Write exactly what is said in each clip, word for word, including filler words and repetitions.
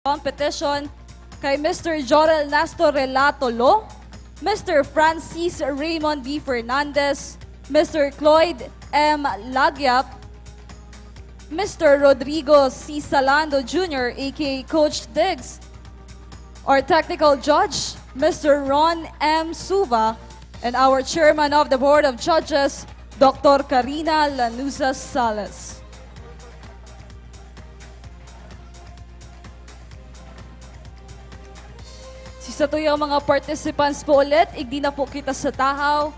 competition kay Mister Jorel Nestor Relato Lo, Mister Francis Raymond B. Fernandez, Mister Cloyd M. Lagyap, Mister Rodrigo C. Salando Junior, A K A Coach Diggs, our technical judge, Mister Ron M. Suva, and our chairman of the Board of Judges, Doctor Karina Lanuza Salas. Si satuyang mga participants po ulit, igdi na po kita sa tahaw.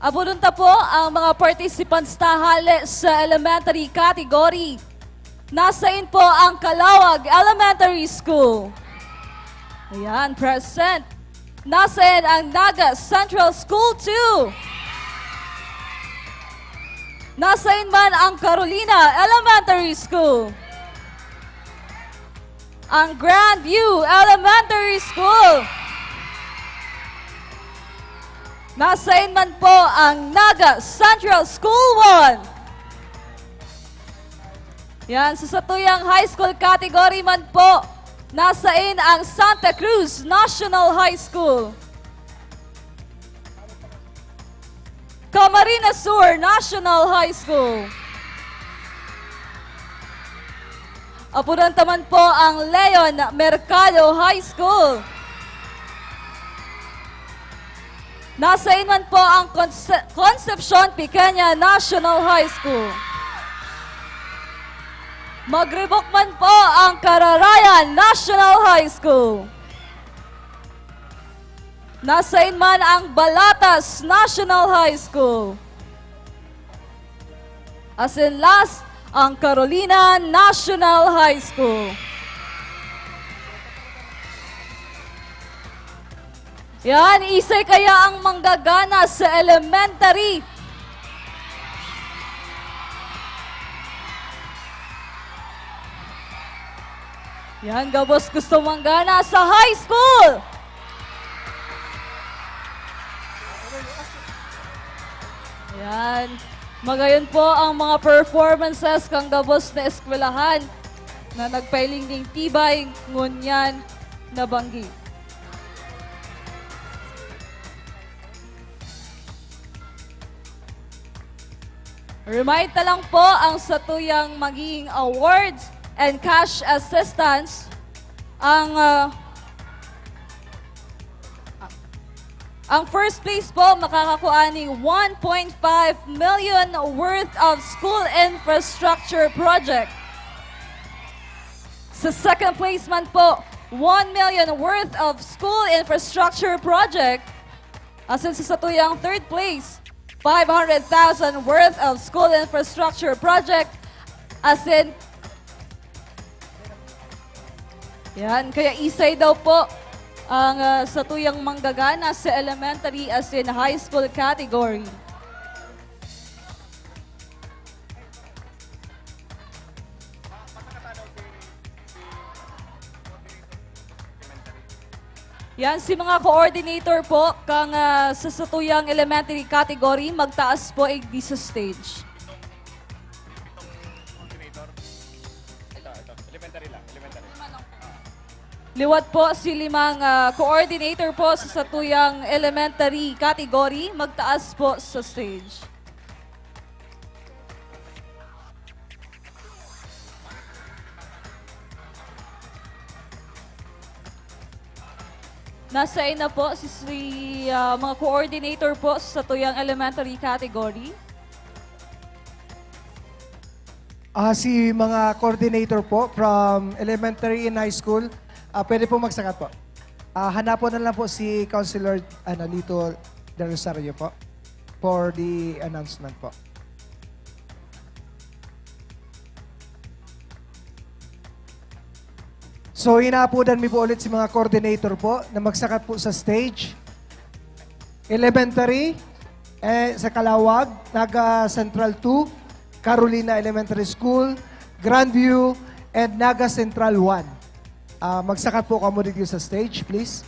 Abunonta po ang mga participants na hale sa elementary category. Nasain po ang Calawag Elementary School? Ayan, present. Nasain ang Naga Central School two? Nasain man ang Carolina Elementary School? Ang Grandview Elementary School? Nasain man po ang Naga Central School one? Yan, sa satuyang high school category man po, nasain ang Santa Cruz National High School? Camarines Sur National High School. Apunan ta man po ang Leon Mercado High School. Nasain man po ang Conce-, Concepcion Pequeña National High School? Magribok man po ang Kararayan National High School? Nasain man ang Balatas National High School? Asin last, ang Carolina National High School. Yan, isay kaya ang manggagana sa elementary? Yan, gabos gusto manggana sa high school. Yan. Magayon po ang mga performances kan gabos na eskwelahan na nagpailing nin tibay ngunyan na banggi. Remind ta lang po ang satuyang magiging awards and cash assistance. Ang, ah, ang first place po makakakuha ning one point five million worth of school infrastructure project. Sa second place man po, one million worth of school infrastructure project. Asin sa satuyang third place, five hundred thousand worth of school infrastructure project. Asin, yan, kaya isay daw po ang, ah, satuyang manggagana sa elementary asin high school category. Yan, si mga coordinator po kan, ah, sa satuyang elementary category, magtaas po igdi sa stage. Liwat po si limang, ah, coordinator po sa satuyang elementary category, magtaas po sa stage. Nasain na po si, si, ah, mga coordinator po sa satuyang elementary category? Ah, si mga coordinator po from elementary and high school, ah, pwede po magsakat po. Ah, hanapon na lang po si Councilor, ano, Lito Del Rosario po for the announcement po. So, inaapodan mi po ulit si mga coordinator po na magsakat po sa stage. Elementary, eh, sa Calawag, Naga Central two, Carolina Elementary School, Grandview, and Naga Central one. Ah, magsakat po kamo dito sa stage, please.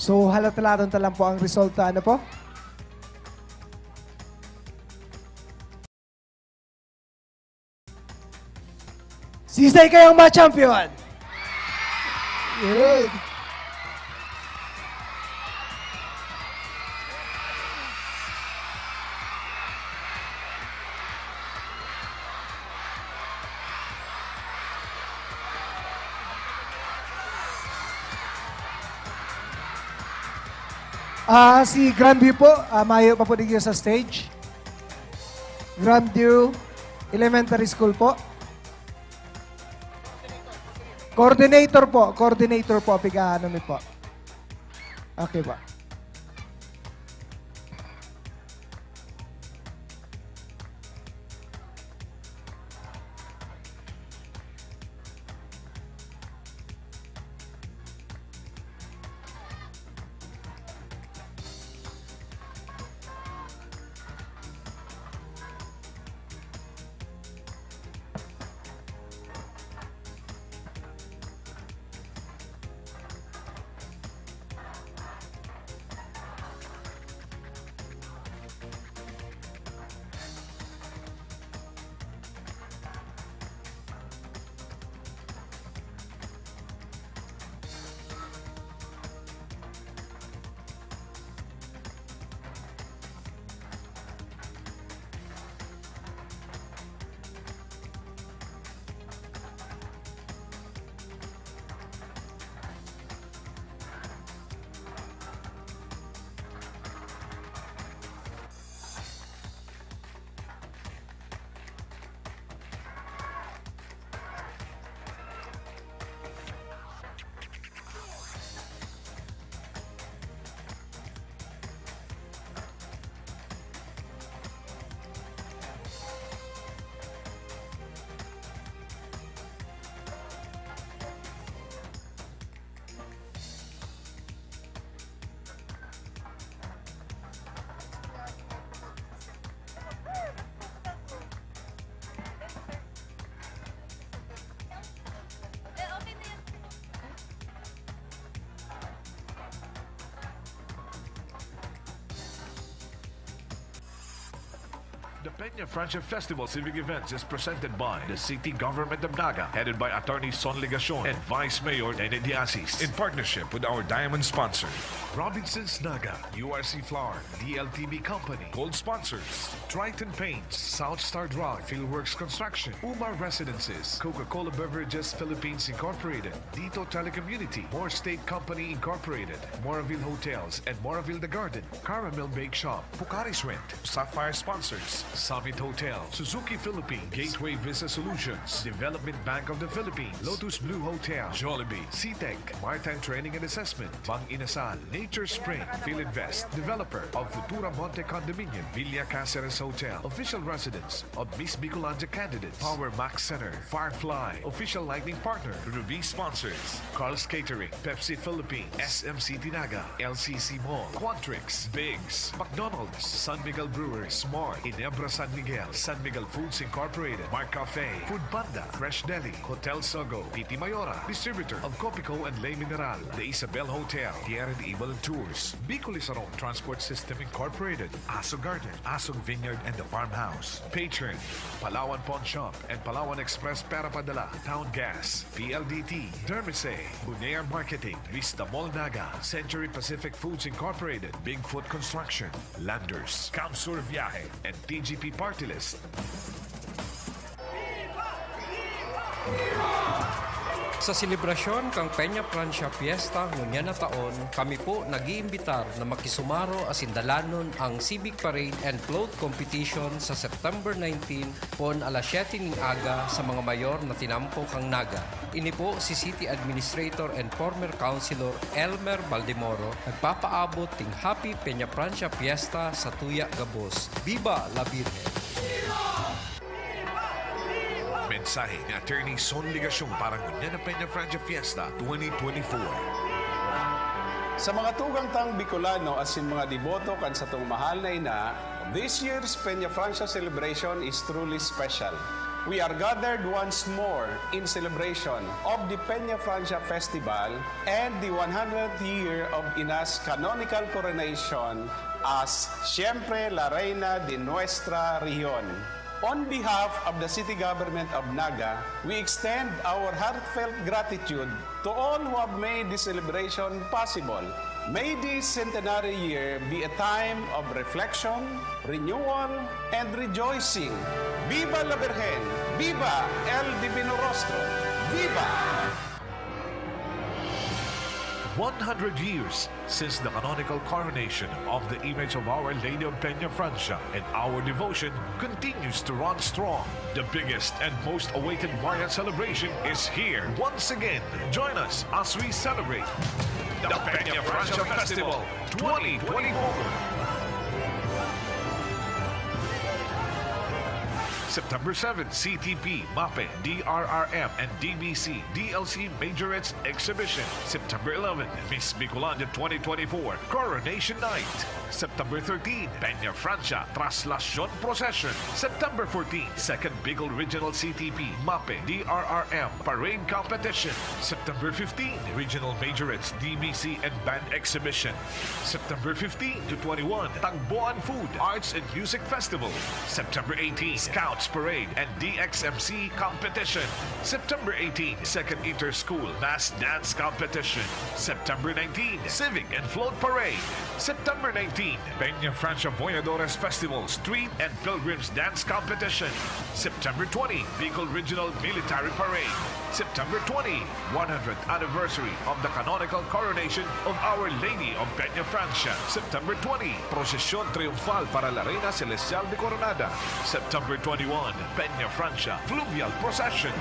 So, halata-laton ta lang po ang resulta. Ano po? Sisay kayong mga champion! Yun. Ah, si Grandview po, ah, mayo pa po digdi sa stage. Grandview Elementary School po. Coordinator po, coordinator po, piga-ano mi po. Okay po. The Peña Francia Festival Civic Events is presented by the City Government of Naga, headed by Attorney Son Legacion and Vice Mayor Nene Diasis, in partnership with our diamond sponsor, Robinsons Naga, U R C Flour, D L T V Company, gold sponsors, Triton Paints, South Star Drug, Fieldworks Construction, Uma Residences, Coca-Cola Beverages Philippines Incorporated, Dito Telecommunity, More State Company Incorporated, Moraville Hotels and Moraville The Garden, Caramel Bake Shop, Pocari's Rent, Sapphire Sponsors, Summit Hotel, Suzuki Philippines, Gateway Visa Solutions, Development Bank of the Philippines, Lotus Blue Hotel, Jollibee, C tech, Maritime Training and Assessment, Bang Inasal, Nature Spring, Filinvest, developer of Futura Monte Condominium, Villa Caceres Hotel, official residence of Miss Bicolandia candidate, Power Max Center, Firefly, official lighting partner, Ruby sponsors, Carl's Catering, Pepsi Philippines, S M City Naga, L C C Mall, Quantrix, Biggs, McDonald's, San Miguel Brewery, Smart, Ginebra San Miguel, San Miguel Foods Incorporated, Mark Cafe, Food Panda, Fresh Deli, Hotel Sogo, Titi Mayora, distributor of Copico and Le Mineral, The Isabel Hotel, Pierre and Evil Tours, Bicol Isarong Transport System Incorporated, Aso Garden, Asong Vineyard and the Farmhouse, Patron, Palawan Pawn Shop and Palawan Express Pera Padala, Town Gas, P L D T, Dermise, Bonaire Marketing, Vista Mall Naga, Century Pacific Foods Incorporated, Bigfoot Construction, Landers, Camsur Viaje, and T G P Party List. Sa selebrasyon kan Peña Francia Fiesta ngunyan na taon, kami po nag-iimbitar na makisumaro asin dalanon ang Civic Parade and Float Competition sa September nineteen, pon alas siyete nin aga sa mga mayor na tinampo kan Naga. Ini po si City Administrator and former Councilor Elmer Baldemoro nagpapaabot ning Happy Peña Francia Fiesta sa tuya gabos. Viva la Virgen! Mensahe ni Attorney Son Legacion para ngunyan na Peña Francia Fiesta twenty twenty-four. Sa mga tugang tang Bicolano asin mga deboto kan satong mahal na ina, this year's Peña Francia celebration is truly special. We are gathered once more in celebration of the Peña Francia Festival and the one hundredth year of Inas canonical coronation as Siempre la Reina de nuestra rehiyon. On behalf of the City Government of Naga, we extend our heartfelt gratitude to all who have made this celebration possible. May this centenary year be a time of reflection, renewal, and rejoicing. Viva la Virgen! Viva el Divino Rostro! Viva! One hundred years since the canonical coronation of the image of Our Lady of Peña Francia, and our devotion continues to run strong. The biggest and most awaited Marian celebration is here once again. Join us as we celebrate the Peña Francia Festival twenty twenty-four. September seven, C T P, MAPEH, D R R M, and D B C, D L C Majorettes Exhibition. September eleven, Miss Bicolandia twenty twenty-four, Coronation Night. September thirteen, Peña Francia Traslacion Procession. September fourteen, Second Bicol Regional C T P, MAPEH, D R R M Parade Competition. September fifteen, Regional Majorettes, D B C, and Band Exhibition. September fifteen to twenty-one, Tagboan Food, Arts and Music Festival. September eighteen, Scouts Parade and D X M C Competition. September eighteen, Second Inter-School Mass Dance Competition. September nineteen, Civic and Float Parade. September nineteen, Peña Francia Voyadores Festival Street and Pilgrims Dance Competition. September twenty, Bicol Regional Military Parade. September twenty, one hundredth anniversary of the canonical coronation of Our Lady of Peña Francia. September twenty, Procesión Triunfal para la Reina Celestial de Coronada. September twenty-one, Peña Francia Fluvial Procession.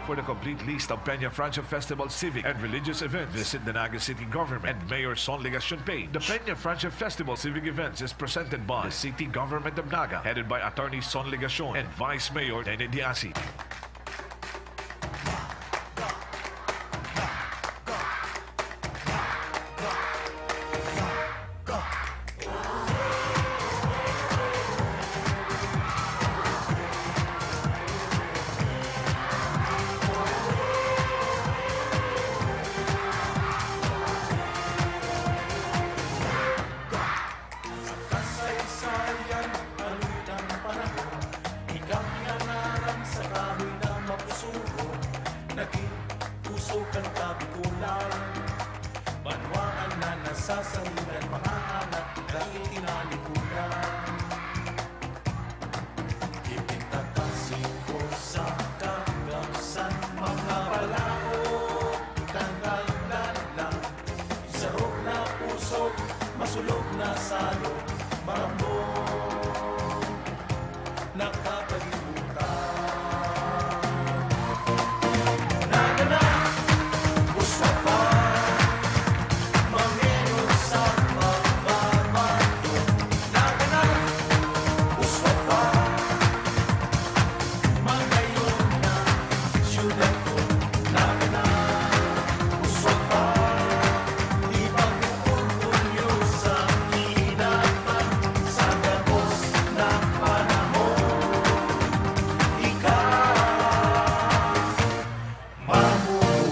For the complete list of Peña Francia Festival civic and religious events, visit the Naga City Government and Mayor Son Legacion page. The Peña Francia Festival civic events is presented by the City Government of Naga, headed by Attorney Son Legacion and Vice Mayor Nene Diasi. Kasaysayan, haloy ng panahon, ikaw pinangaran sa kahoy na mapusugon, naging puso kan Kabikulan. Banwaan na nasasangilan, mga anak dai tinalikudan. Ipinta ka singko sa kagabsan, mga balaod, tanggal na lang. Sarog na puso, masulog na salo, marambong nakapalibutan. Nagana, uswa pa, mangenon sa pagbabago. Nagana, uswa pa, magayon na syudad ko. Nagana, uswa pa, ipag-orgulyo sa kinatang sa gabos na panahon. Ika, mamumuhay.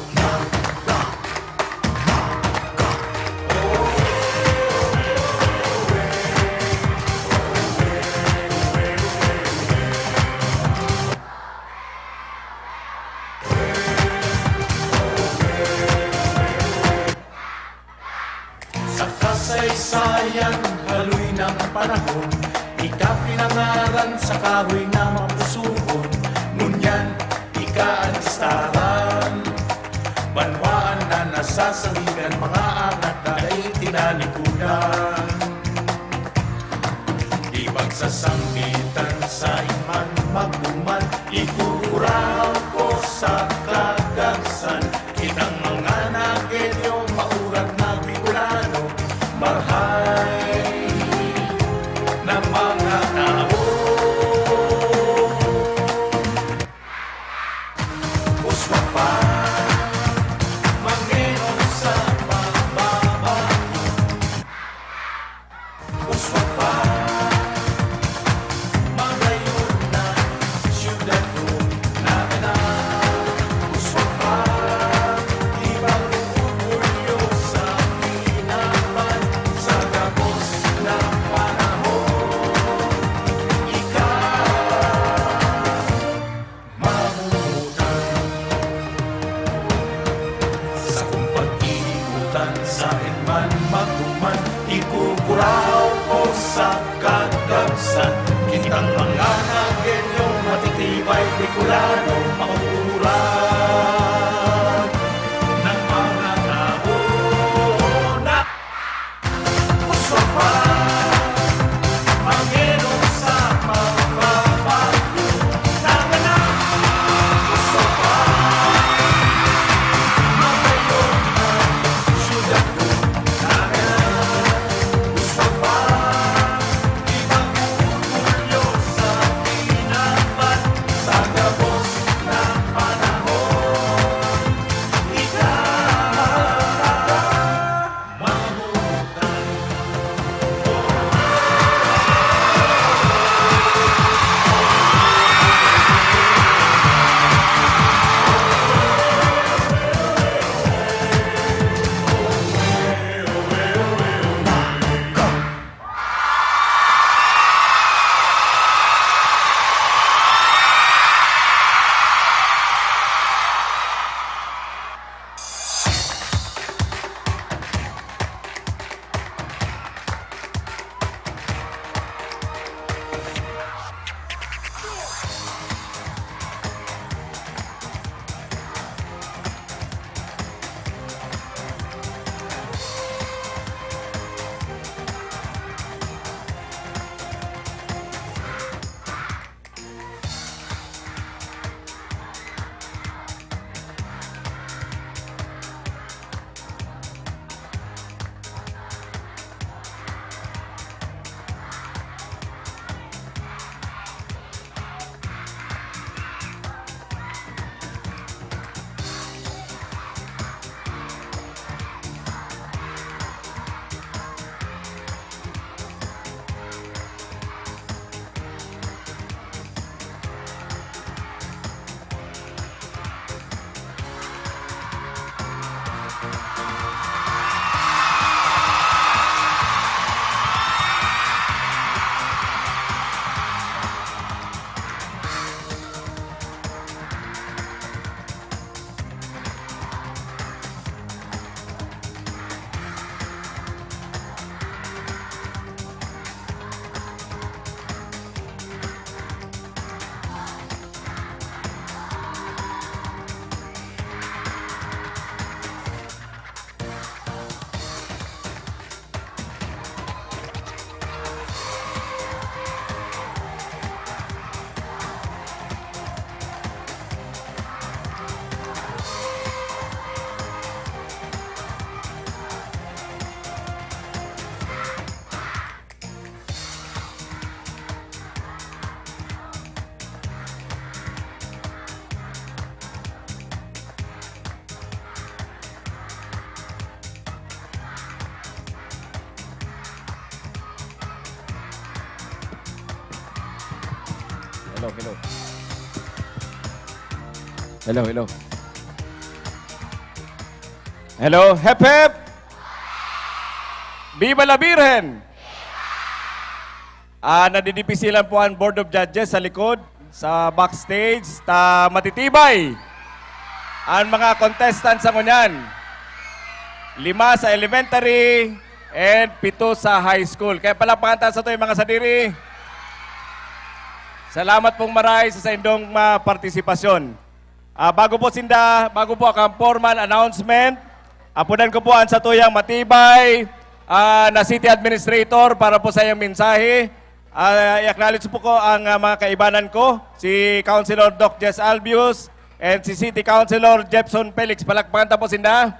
Sa kasaysayan, haloy ng panahon, ika pinangaran sa kahoy na mapusugon. Ngunyan, ika an listahan. Banwaan na nasasangigan, mga angat na dai tinalikudan. Di pagsasambitan sa iman magduman, ikukurahaw ko sa kagabsan. Kitang mga Nagueño, maurag na Bicolano, marhay na mga tao. Uswa pa, mangenon sa pagbabago. Uswa pa, magayon na syudad Kakamsan, kitang mga Nagueño, matitibay, Bicolano, makukuran ng mga nauna. Gusto pa, manginom sa pagbabago, naganap. Gusto pa, magayong ang syudad ko, naganap. Gusto pa, Hello, hello. Hello, hello. Hello, hep, hep! Viva la Virgen! Ah, nadidipisilan po ang Board of Judges sa likod, sa backstage, ta matitibay ang mga contestants sa ngunyan. Lima sa elementary and pito sa high school. Kaya palakpakan ta sa to yung mga sadiri. Salamat pong maray sa saindong, ah, partisipasyon. Ah, bago po sinda, bago po ang formal announcement, apodan ko po ang satuyang matibay, ah, na city administrator para po sa iyang mensahe. Ah, i-acknowledge po ko ang, ah, mga kaibanan ko, si Councilor Doc Jess Albius and si City Councilor Jepson Felix. Palakpakan ta po sinda.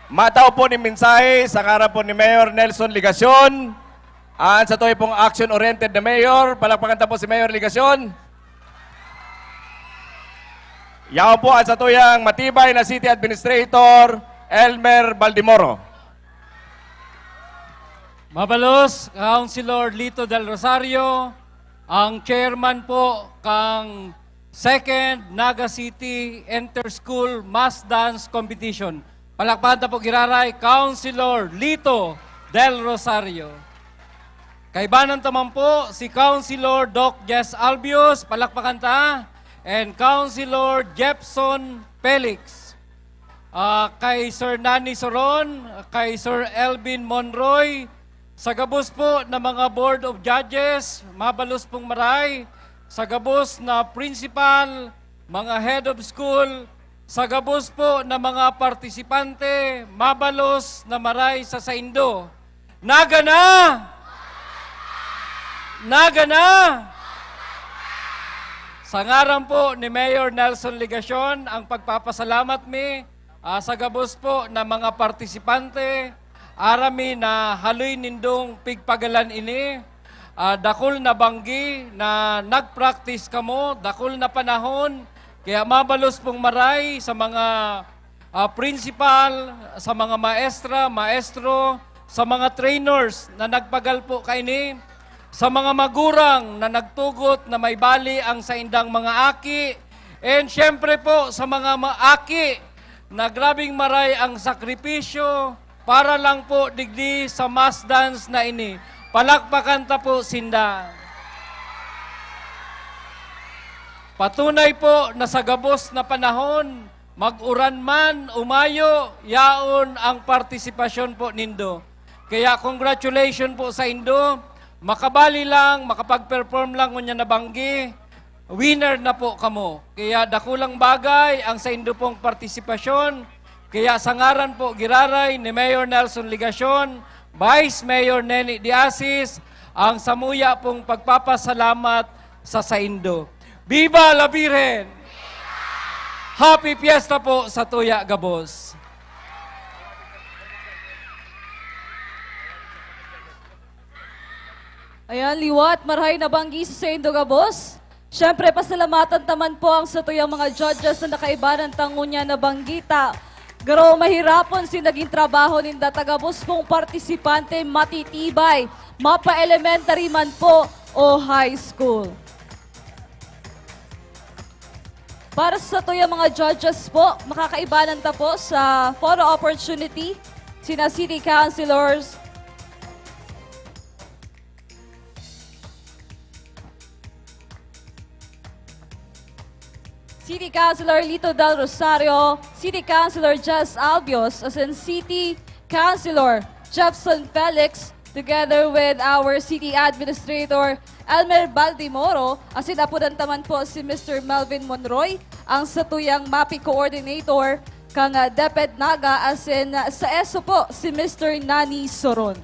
Matao po ni mensahe sa ngaran po ni Mayor Nelson Legacion. Ang satuya pong action-oriented na mayor, palakpakan ta po si Mayor Legacion. Yaon po ang satuyang matibay na city administrator, Elmer Baldemoro. Mabalos, Councilor Lito Del Rosario, ang chairman po kang Second Naga City Inter-School Mass Dance Competition. Palakpakan ta po giraray, Councilor Lito Del Rosario. Kaibanan ta man po si Councilor Doc Jess Albius, palakpakan ta, and Councilor Jepson Felix. Ah, kay Sir Nani Soron, kay Sir Elvin Monroy, Sa gabos po na mga Board of Judges, mabalos pong maray. Sa gabos na principal, mga head of school, sa gabos po na mga partisipante, mabalos na maray sa saindo. Naga na! Naga na! Sa ngaran po ni Mayor Nelson Legacion, ang pagpapasalamat mi, ah, sa gabos po na mga partisipante, aram mi na haloy nindong pigpagalan ini. Ah, dakul na banggi na nag-practice kamo, dakul na panahon, kaya mabalos pong maray sa mga ah, principal, sa mga maestra, maestro, sa mga trainers na nagpagalpo kaini, sa mga magurang na nagtugot na may bali ang saindang mga aki, and syempre po sa mga ma-, aki na grabing maray ang sakripisyo para lang po digdi sa mass dance na ini. Palakpakan ta po sinda. Patunay po na sa gabos na panahon, mag-uran man o mayo, yaon ang partisipasyon po nindo. Kaya congratulations po sa indo. Makabali lang, makapag-perform lang ngunyan na banggi, winner na po kamo. Kaya dakulang bagay ang sa indo pong partisipasyon. Kaya sa ngaran po giraray ni Mayor Nelson Legacion, Vice Mayor Neni Diasis, ang samuya pong pagpapasalamat sa saindo. Viva la Virgen! Happy Fiesta po sa tuya gabos! Ayan, liwat, marahay na banggi sa saindo gabos. Siyempre, pasalamatan ta man po ang satuyang mga judges na nakaibanan ta ngunyan na banggi ta. Garo mahirapon si naging trabaho ninda, ta gabos pong partisipante, matitibay, mapa-elementary man po o high school. Para sa satuyang mga judges po, makakaibanan ta po sa photo opportunity, sina City Councilors, City Councilor Lito Del Rosario, City Councilor Jess Albios, asin City Councilor Jefferson Felix, together with our City Administrator Elmer Baldimoro, asin apodan ta man po si Mister Melvin Monroy, ang satuyang MAPEH Coordinator kan, ah, DepEd Naga, asin, ah, sa eso po si Mister Nani Soron.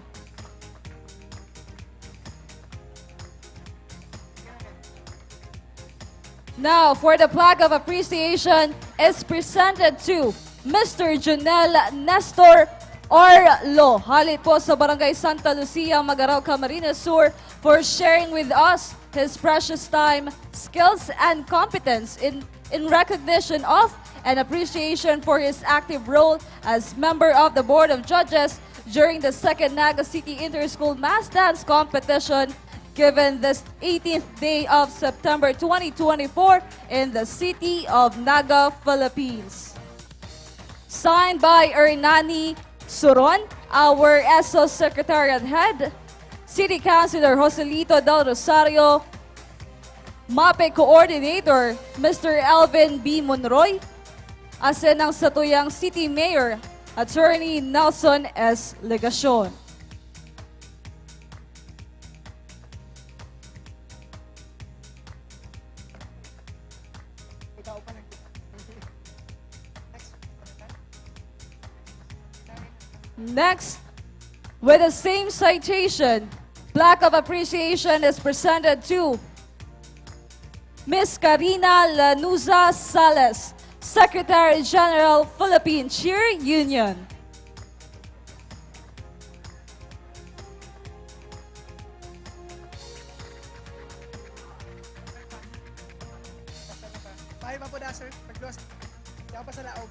Now, for the plaque of appreciation is presented to Mister Junel Nestor Arlo, hale po sa Barangay Santa Lucia, Magarao, Camarines Sur, for sharing with us his precious time, skills, and competence in, in recognition of and appreciation for his active role as member of the Board of Judges during the Second Naga City Inter-School Mass Dance Competition given this eighteenth day of September twenty twenty-four in the city of Naga, Philippines. Signed by Hernani Suron, our eso Secretariat Head, City Councilor Joselito Del Rosario, MAPEH Coordinator, Mister Elvin B. Monroy, asin ang satuyang City Mayor, Attorney Nelson S. Legacion. Next, with the same citation, plaque of appreciation is presented to Miss Karina Lanuza Sales, Secretary General, Philippine Cheer Union. Pahay pa po na, sir. Pag-close. Di ako pa sa laog.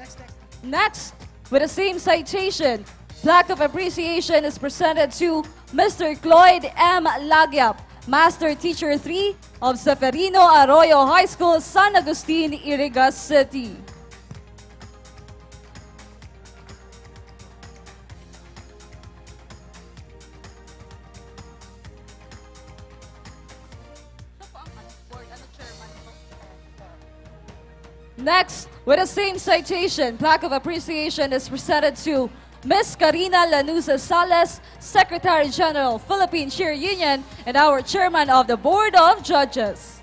Next, next. Next, with the same citation, plaque of appreciation is presented to Mister Cloyd M. Lagyap, Master Teacher three of Seferino Arroyo High School, San Agustin, Iriga City. Next, with the same citation, plaque of appreciation is presented to Miss Karina Lanuza Sales, Secretary General, Philippine Cheer Union, and our Chairman of the Board of Judges.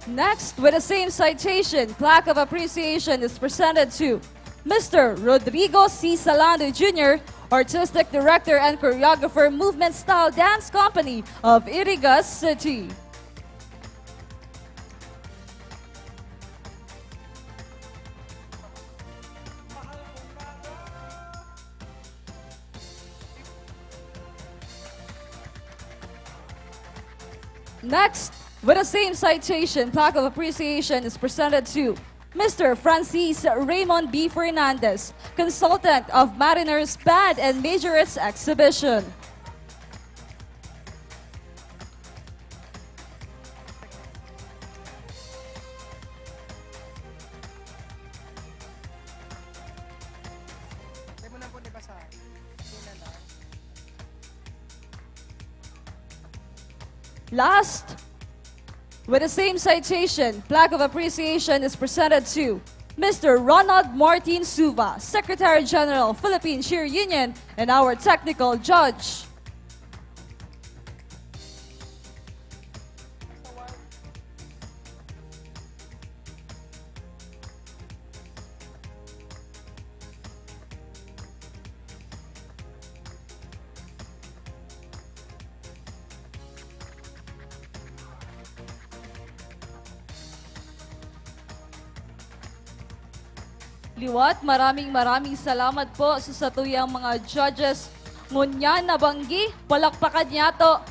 Next, with the same citation, plaque of appreciation is presented to Mister Rodrigo C. Salando Junior, Artistic Director and Choreographer, Movement Style Dance Company of Iriga City. Next, with the same citation, plaque of appreciation is presented to Mister Francis Raymond B. Fernandez, consultant of Mariners Band and Majorette Exhibition. Last, with the same citation, plaque of appreciation is presented to Mister Ronald Martin Suva, Secretary General, Philippine Cheer Union, and our technical judge. Liwat, maraming, maraming salamat po sa satuyang mga judges. Ngunyan na banggi, palakpakan niyato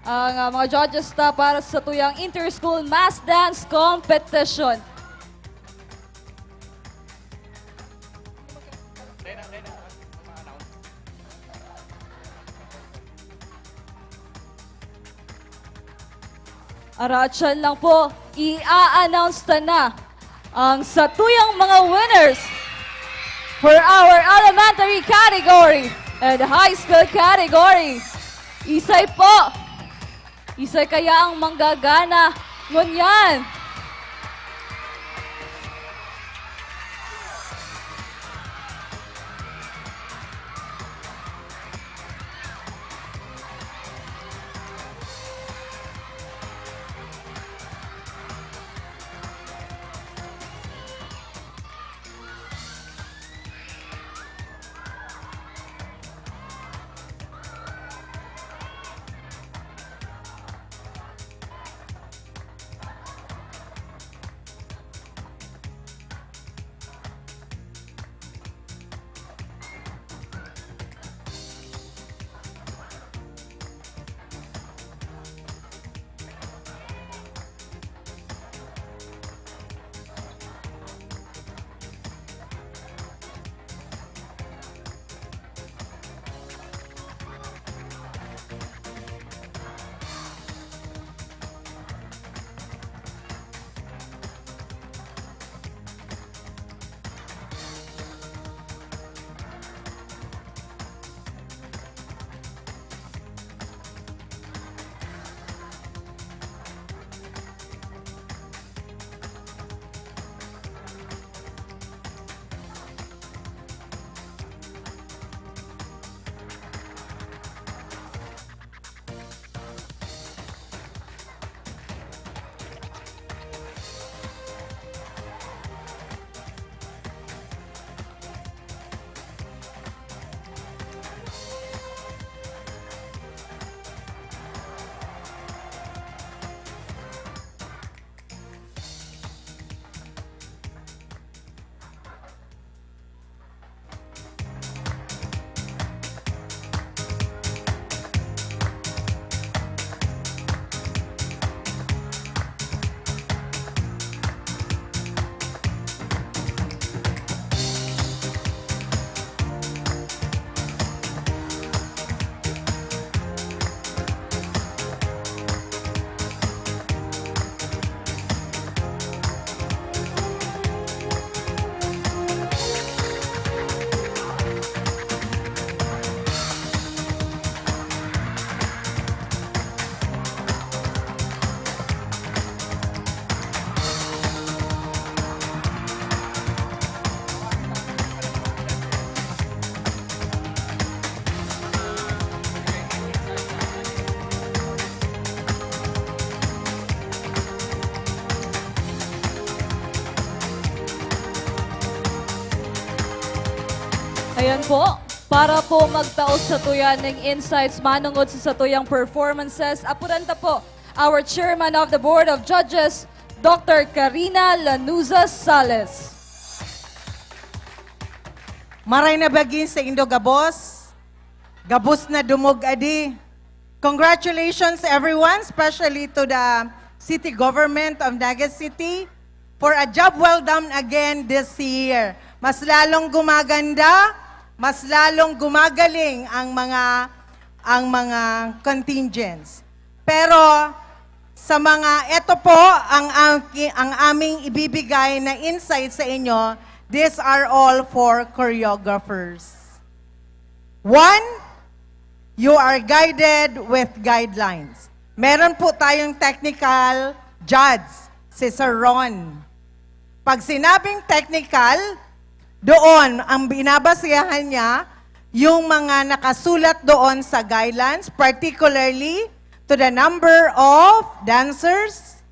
ang, ah, mga judges ta para sa satuyang inter-school mass dance competition. Aratyan lang po, i-a-announce ta na ang satuyang mga winners for our elementary category and high school category. Isay po, isay kaya ang manggagana ngunyan? Ayan po, para po magtao sa tuya ning insights manungod sa satuyang performances, apuran ta po our Chairman of the Board of Judges, Doctor Karina Lanuza Sales. Maray na bagi sa indo gabos, gabos na dumog adi. Congratulations everyone, especially to the city government of Naga City for a job well done again this year. Mas lalong gumaganda, mas lalong gumagaling ang mga ang mga contingents. Pero sa mga, eto po ang, ang, ang aming ibibigay na insight sa inyo. These are all for choreographers. One, you are guided with guidelines. Meron po tayong technical judge, si Sir Ron. Pag sinabing technical, doon, ang binabasehan niya, yung mga nakasulat doon sa guidelines, particularly to the number of dancers,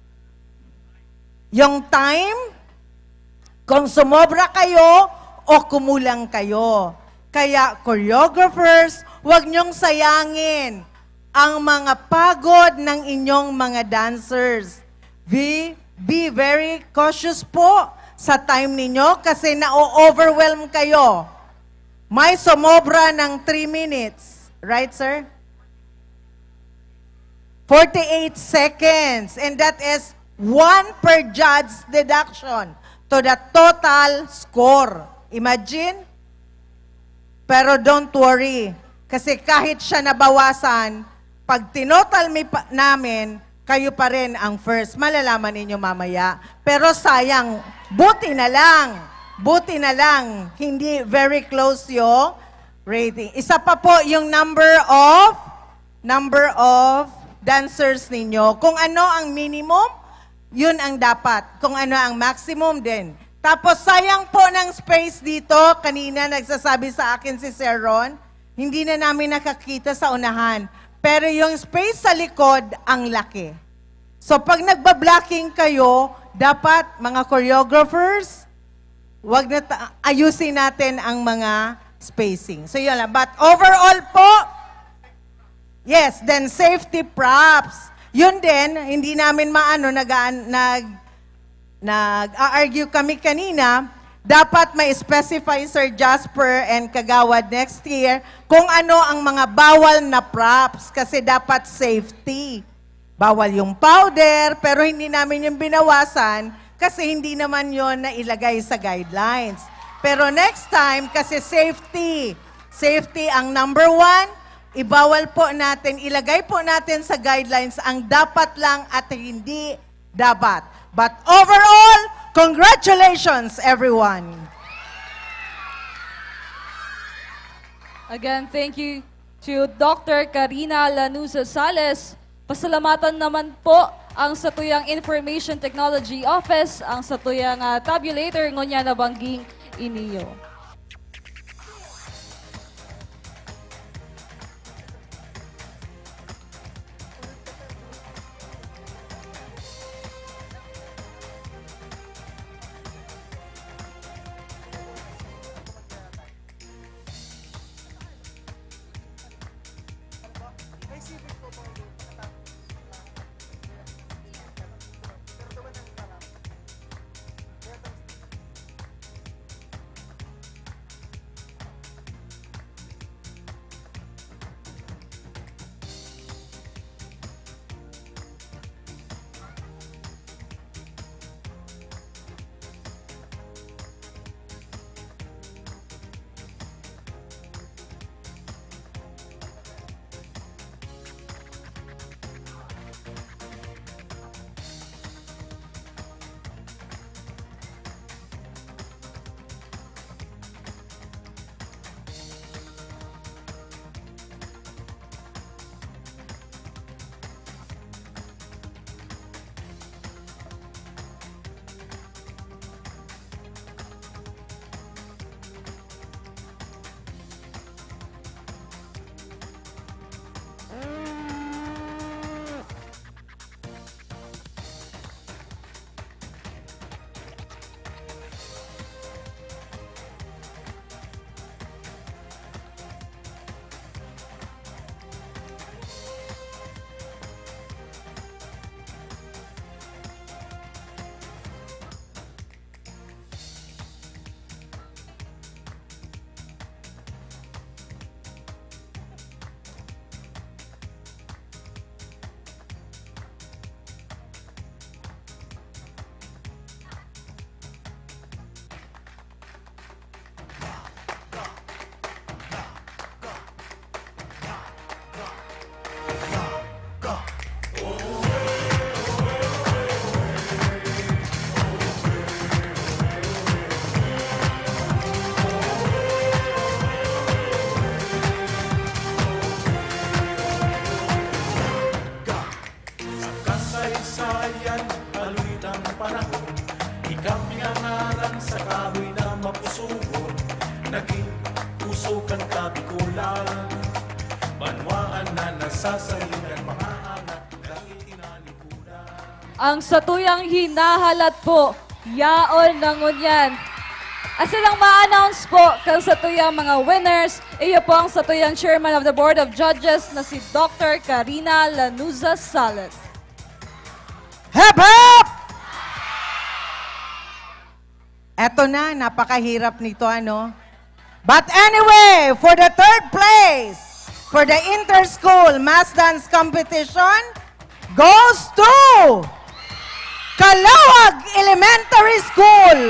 yung time, kung sumobra kayo o kumulang kayo. Kaya, choreographers, huwag niyong sayangin ang mga pagod ng inyong mga dancers. Be, be very cautious po sa time ninyo kasi na-overwhelm kayo. May sumobra ng three minutes. Right, sir? Forty-eight seconds. And that is one per judge deduction to the total score. Imagine? Pero don't worry. Kasi kahit siya nabawasan, pag tinotal mi pa, namin, kayo pa rin ang first. Malalaman ninyo mamaya. Pero sayang, buti na lang. Buti na lang. Hindi very close yung rating. Isa pa po yung number of number of dancers ninyo. Kung ano ang minimum, yun ang dapat. Kung ano ang maximum din. Tapos sayang po ng space dito. Kanina nagsasabi sa akin si Sir Ron, hindi na namin nakakita sa unahan. Pero yung space sa likod, ang laki. So pag nagba-blocking kayo, dapat mga choreographers, wag na ta- ayusin natin ang mga spacing. So yun lang. But overall po, yes, then safety props. Yun din, hindi namin maano, nag, nag, nag-argue kami kanina, dapat may specify Sir Jasper and Kagawad next year kung ano ang mga bawal na props kasi dapat safety. Bawal yung powder, pero hindi namin yung binawasan kasi hindi naman yon nailagay sa guidelines. Pero next time, kasi safety, safety ang number one, ibawal po natin, ilagay po natin sa guidelines ang dapat lang at hindi dapat. But overall, congratulations everyone! Again, thank you to Doctor Karina Lanuza Sales. Pasalamatan naman po ang satuyang Information Technology Office, ang satuyang ah, tabulator ngunyan na bangging iniyo. Sayan, haloy ng panahon, ikampi ang ngaran sa kahoy na mapusugon, naging puso kan Kabikolan, banwaan na nasasaligan, mga anak ng tinanibunan. Ang satuyang hinahalat po, yaon na ngunyan. Asin ang ma-announce po kan satuyang mga winners, iyo po ang satuyang Chairman of the Board of Judges na si Doctor Karina Lanuza Sales. Hip, hip! Eto na, napakahirap nito, ano? But anyway, for the third place, for the inter-school mass dance competition, goes to Calawag Elementary School.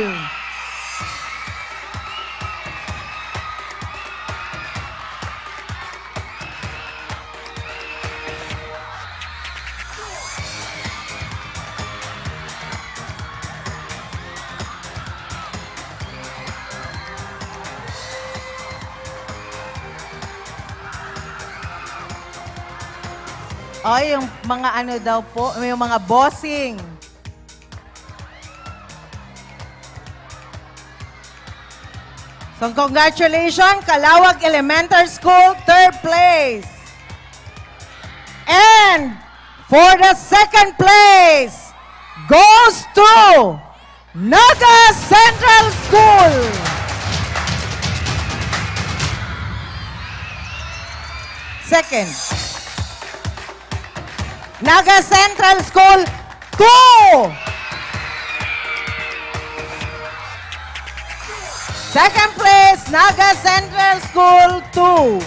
Ay, yung mga ano daw po, yung mga bossing. So, congratulations, Calawag Elementary School, third place. And for the second place goes to Naga Central School. Second. Naga Central School, two. Second place, Naga Central School, two.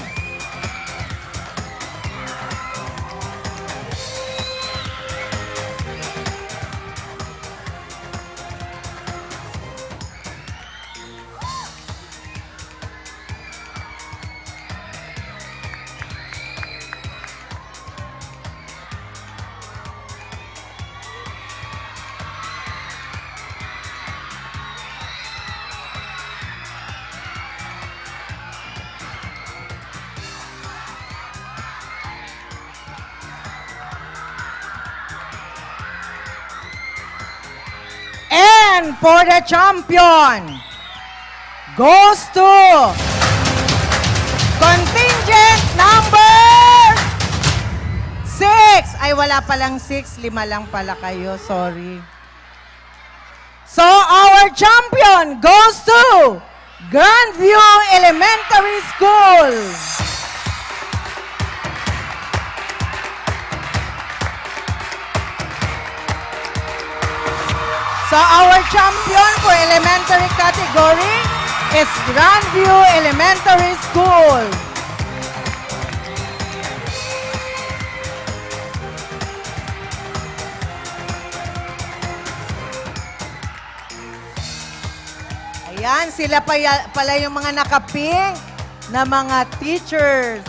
And for the champion goes to contingent number six. Ay, wala palang six. Lima lang pala kayo. Sorry. So, our champion goes to Grandview Elementary School. So, our champion for elementary category is Grandview Elementary School. Ayan, sila pa ya-, pala yung mga naka-pink na mga teachers.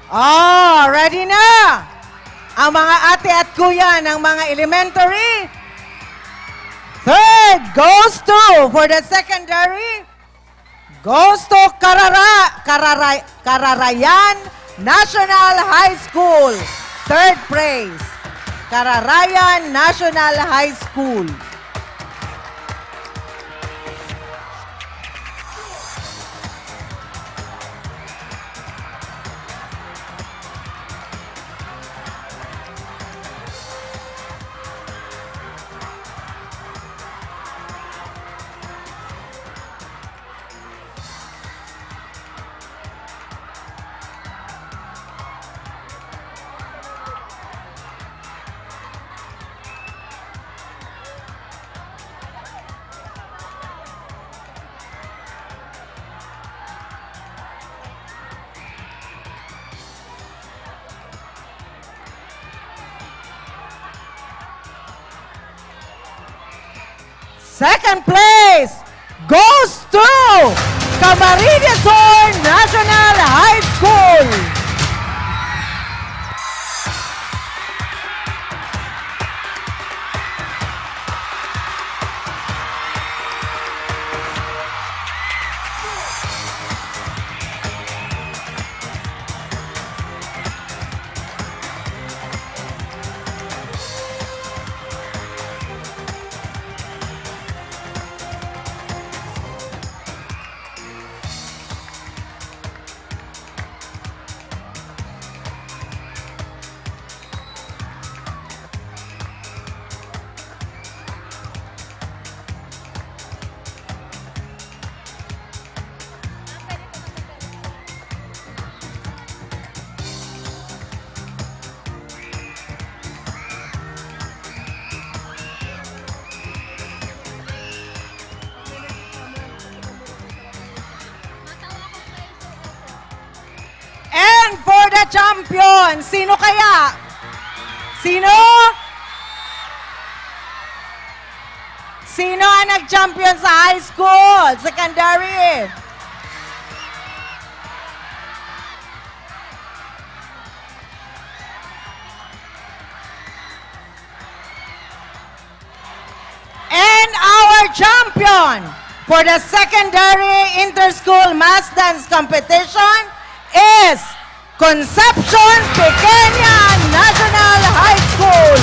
Ah, ready na! Ang mga ate at kuya ng mga elementary. Third goes to, for the secondary, goes to Karara-, Karara-, Kararayan National High School. Third place, Kararayan National High School. Second place goes to Camarines Sur National High School. And for the champion, sino kaya? Sino? Sino ang nag-champion sa high school, secondary? And our champion for the secondary inter-school mass dance competition is Concepcion Pequeña National High School.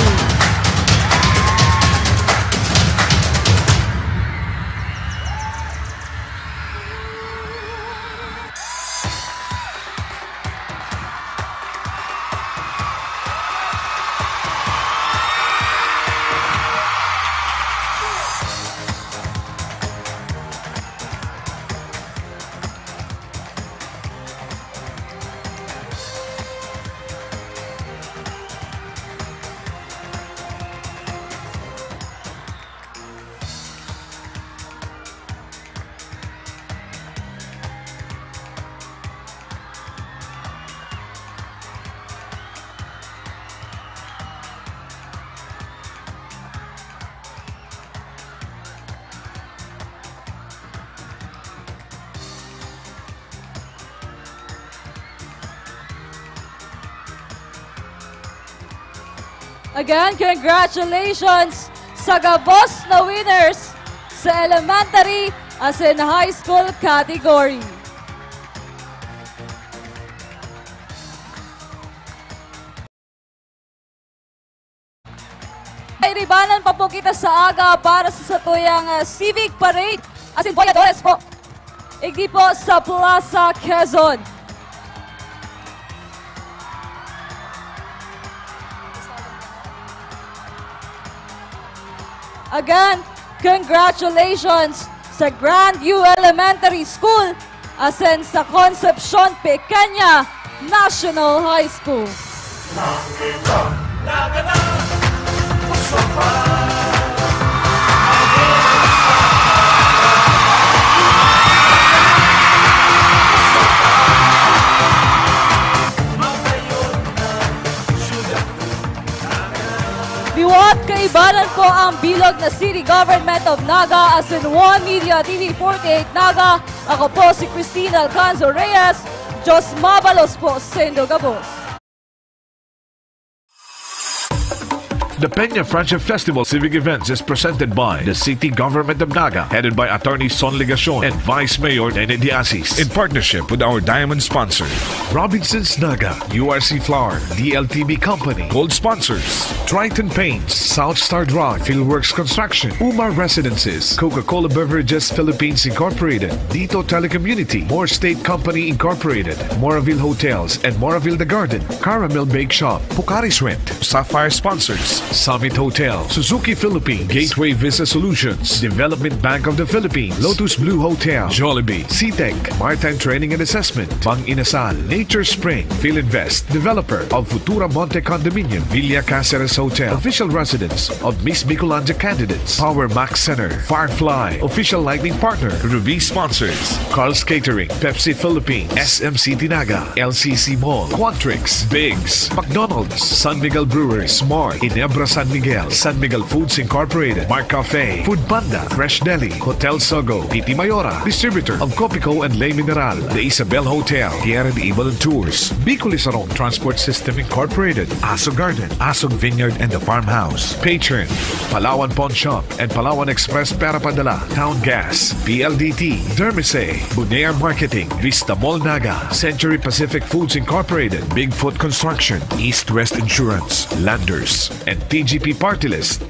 Again, congratulations sa gabos na winners sa elementary asin high school category. Iribanan pa po kita sa aga para sa satuyang, ah, civic parade asin boyadores po. Igdi po sa Plaza Quezon. Again, congratulations sa Grand View Elementary School asin sa Concepcion Pequeña National High School. Liwat kaibanan po ang bilog na City Government of Naga asin One Media T V forty-eight Naga. Ako po si Christine Alcanzo Reyes. Diyos mabalos po saindo gabos. The Peña Friendship Festival Civic Events is presented by the City Government of Naga, headed by Attorney Son Legacion and Vice Mayor Nene Diasis, in partnership with our diamond sponsor, Robinsons Naga, U R C Flour, D L T B Company, gold sponsors, Triton Paints, South Star Drive, Fieldworks Construction, Umar Residences, Coca-Cola Beverages Philippines Incorporated, Dito Telecommunity, More State Company Incorporated, Moraville Hotels and Moraville The Garden, Caramel Bake Shop, Pocari Shrimp, Sapphire sponsors, Summit Hotel, Suzuki Philippines, Gateway Visa Solutions, Development Bank of the Philippines, Lotus Blue Hotel, Jollibee, C tech, Maritime Training and Assessment, Bang Inasal, Nature Spring, Filinvest, developer of Futura Monte Condominium, Villa Caceres Hotel, official residence of Miss Bicolandia candidates, Power Max Center, Firefly, official lighting partner, Ruby sponsors, Carl's Catering, Pepsi Philippines, S M C Tinaga, L C C Mall, Quantrix, Biggs, McDonald's, San Miguel Brewery, Smart, Ginebra San Miguel, San Miguel Foods Incorporated, Mark Cafe, Food Panda, Fresh Deli, Hotel Sogo, Titi Mayora, distributor of Copico and Le Mineral, The Isabel Hotel, Pierre and Evelyn Tours, Bicol Isarong Transport System Incorporated, Aso Garden, Asog Vineyard and the Farmhouse, Patron, Palawan Pawn Shop, and Palawan Express Pera Padala, Town Gas, P L D T, Dermise, Bonaire Marketing, Vista Mall Naga, Century Pacific Foods Incorporated, Bigfoot Construction, East West Insurance, Landers, and T G P Party List.